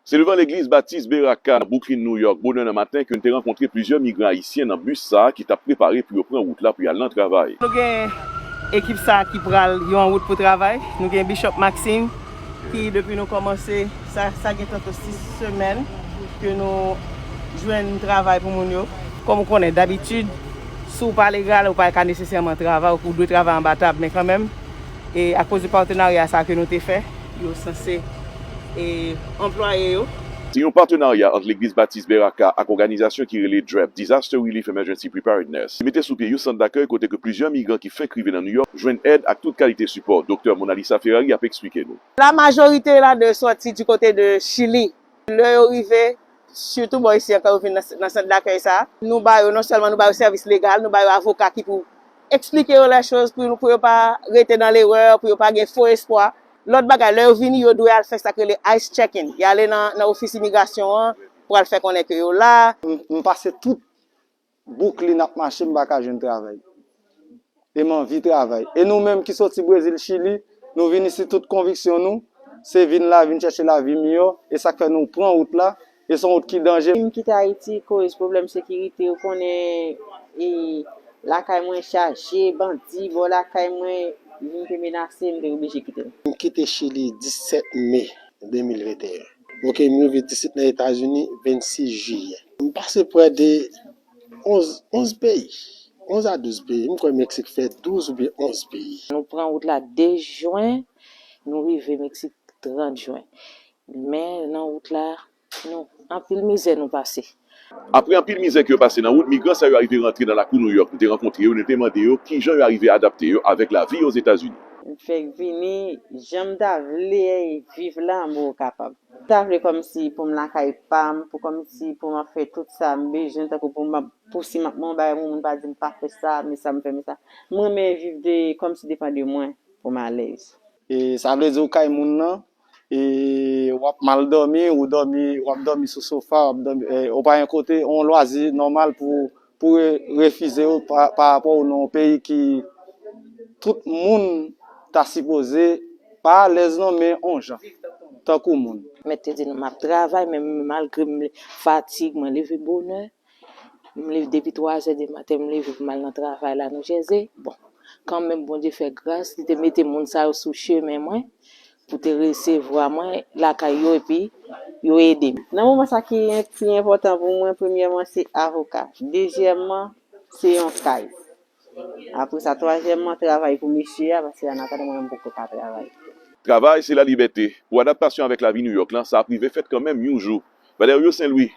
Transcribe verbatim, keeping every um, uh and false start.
Se devan legliz Batis Beraka nan Brooklyn, New York, bonè nan maten ke n te rankontre plizyè migran ayisyen nan bis sa a ki t ap prepare pou yo pran wout la pou y al nan travay. Nou gen ekip sa a ki pral yo an wout pou travay. Nou gen Bishop Maxime ki depi nou kòmanse, sa, sa gen tankou sis semèn ke nou jwenn travay pou moun yo. Kòm ou konnen, dabitid, si w pa legal, ou pa ka nesesèman travay, ou dwe travay anba tab, men kanmenm, e akoz de patenarya sa ke nou te fè, yo sanse, e, anplwaye yo. Se yon patenarya ant Legliz Batis Beraka ak òganizasyon ki rele DREP, Disaster Relief Emergency Preparedness, ki mete sou pye yon sant dakèy kote ke plizyè migran ki fenk rive nan New York jwenn èd ak tout kalite sipò. Doktè Monalisa Ferrari ap eksplike nou. La majorite ladan yo sòti di kote de Chili. Lè yo rive, sitou bò isi an, kan yo vin nan, nan sant dakèy sa a, nou ba yo, non sèlman nou ba yo sèvis legal, nou ba yo avoka ki pou eksplike yo lè choz pou, pou yo pa rete nan lerè, pou yo pa gen fo espwa. Lòt bagay, lè yo vini, yo dwe al fè sa k rele ice check-in. Y ale nan, nan ofis imigrasyon an pou al fè konnen ke yo la. M, m pase tout Brooklyn ap mache, m pa ka jwenn travay. E m anvi travay. E nou menm ki soti Brezil, Chili, nou vin isi tout konviksyon nou, se vin la, vin chèche lavi miyò, e sa k fè nou pran wout la, e se yon wout ki danje. M kite Ayiti koz pwoblèm sekirite, ou konnen, e lakay mwen chaje, bandi bò lakay mwen, vin te menase, m te oblije kite l. M kite Chili disèt me de mil venteyen. Ok, m rive disit nan Etazini vennsis jiyè. M pase prè de onz, onz peyi. Onz a douz peyi. M kwè Meksik fè douz oubyen onz peyi. Nou pran wout la de jen, nou rive Meksik trant jen. Men nan wout la, nou, anpil mizè nou pase. Apre anpil mizè ke yo pase nan wout, migran sa yo arive rantre nan lakou Nouyòk. Nou te rankontre yo, nou te mande yo kijan yo arive adapte yo avèk lavi Ozetazini. M fèk vini, jan m ta vle viv la, m poko kapab. M ta vle kòmsi pou m lakay pa m, pou kòmsi pou m ap fè tout sa m bezwen, tankou pou m ap, pou si m ap mande yon bagay, yon moun pa di m pa fè sa, men sa m fè, men sa. M renmen viv de, kòmsi depann de mwen pou m alèz. E sa vle di ou kay moun nan, e w ap mal dòmi, ou dòmi, w ap dòmi sou sofa, w ap dòmi, e, ou pa gen kote, yon lwazi nòmal pou, pou re-, refize w pa, pa rapò ou nan yon peyi ki tout moun ta sipoze pa alèz non, men yon jan, tankou moun. Mèt te di nou m ap travay, men malgre m fatig, mwen leve bonè. M leve depi twa zè de maten, m leve pou m al nan travay la New Jersey. Bon, kanmenm Bondye fè gras, li te mete moun sa yo sou chemen mwen pou te resevwa mwen lakay yo epi yo ede m. Nan moman sa ki pi enpòtan pou mwen, premyèman, se avoka. Dezyèmman, se yon kay. Apre sa, twazyèmman, travay pou mesye a, paske annatandan mwen menm m poko ka travay. Travay se lalibète. Pou adaptasyon avèk lavi Nouyòk lan, sa ap rive fèt kanmenm yon jou. Valerio Saint Louis.